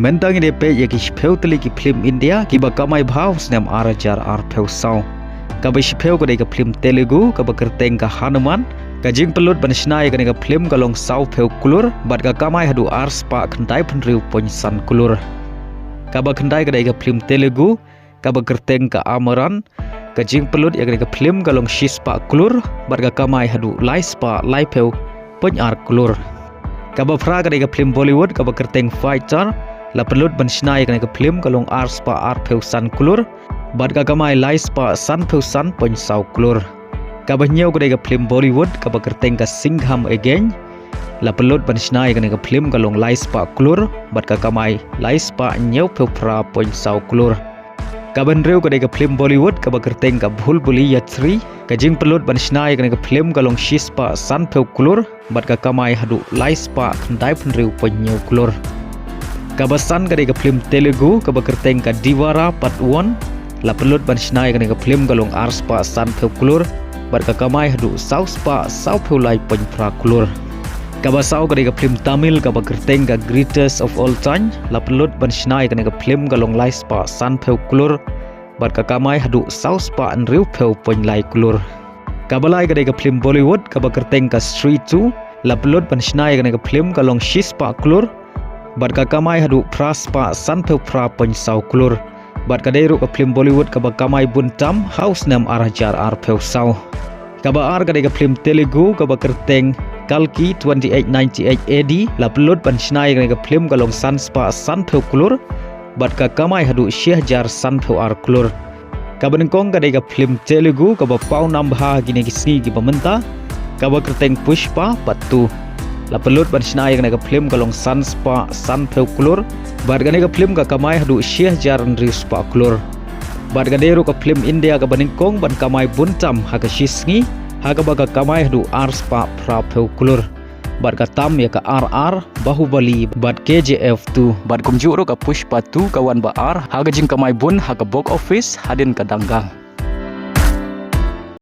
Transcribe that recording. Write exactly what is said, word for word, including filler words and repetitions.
Mynta ngin ïa peit ïa ki shiphew tylli ki phlim India kiba kamai bha ha u snem ar hajar arphew saw. Kaba shiphew ka dei ka phlim Telugu kaba kyrteng ka Hanuman. Ka jingpynlut ban shna ïa kane ka phlim ka long sawphew klur bad ka kamai haduh ar spah khyndai phew hynriew point san klur. Kaba khyndai ka dei ka phlim Telugu kaba kyrteng ka Amaran. Ka jingpynlut ïa kane ka phlim ka long shispah klur bad ka kamai haduh laispah laiphew point ar klur. Kaba phra ka dei ka phlim Bollywood kaba kyrteng Fighter. La pynlut ban shna ïa kane ka phlim ka long arspah arphew san klur bad ka kamai laispah sanphew san point saw klur. Kaba hynñiew ka dei ka phlim Bollywood kaba kyrteng ka Singham Again. La pynlut ban shna ïa kane ka phlim ka long laispah klur bad ka kamai laispah hynñiewphew phra point saw klur. Kaba hynriew ka dei ka phlim Bollywood kaba kyrteng ka Bhool Bhulaiyaa three. Ka jingpynlut ban shna ïa kane ka phlim ka long shispah sanphew klur bad ka kamai haduh laispah khyndai phew hynriew point hynñiew klur. Kaba san ka dei ka phlim Telugu kaba kyrteng ka Deevara Part One. La pynlut ban shna ïa kane ka phlim ka long arspah sanphew klur bad ka kamai haduh sawspah sawphew lai point phra klur. Kaba saw ka dei ka phlim Tamil kaba kyrteng ka Greatest of All Time. La pynlut ban shna ïa kane ka phlim ka long laispah sanphew klur bad ka kamai haduh sawspah hynriewphew point lai klur. Kaba lai ka dei ka phlim Bollywood kaba kyrteng ka Stree Two. La pynlut ban shna ïa kane ka phlim ka long shispah klur bad ka kamai haduh phraspah sanphew phra point saw klur. Bad ka dei ruh ka phlim Bollywood kaba kamai bun tam ha u snem ar hajar arphew saw. Kaba ar ka dei ka phlim Telugu kaba kyrteng Kalki twenty-eight ninety-eight A D. La pynlut ban shna ïa kane ka phlim ka long sanspah sanphew klur bad ka kamai haduh shi hajar sanphew ar klur. Kaba nyngkong ka dei ka phlim Telugu kaba paw nam bha ha kine ki sngi kiba mynta kaba kyrteng Pushpa Part Two. La pynlut ban shna ïa kane ka phlim ka long sanspah sanphew klur bad kane ka phlim ka kamai haduh shi hajar hynriew spah klur. Bad ka dei ruh ka phlim India kaba nyngkong ban kamai bun tam ha ka shi sngi ha kaba ka kamai haduh arspah phraphew klur. Bad ka tam ïa ka R R R, Bahubali bad K G F Two. Bad kumjuh ruh ka Pushpa Two ka wan ba ar ha ka jingkamai bun ha ka box office hadien ka Dangal.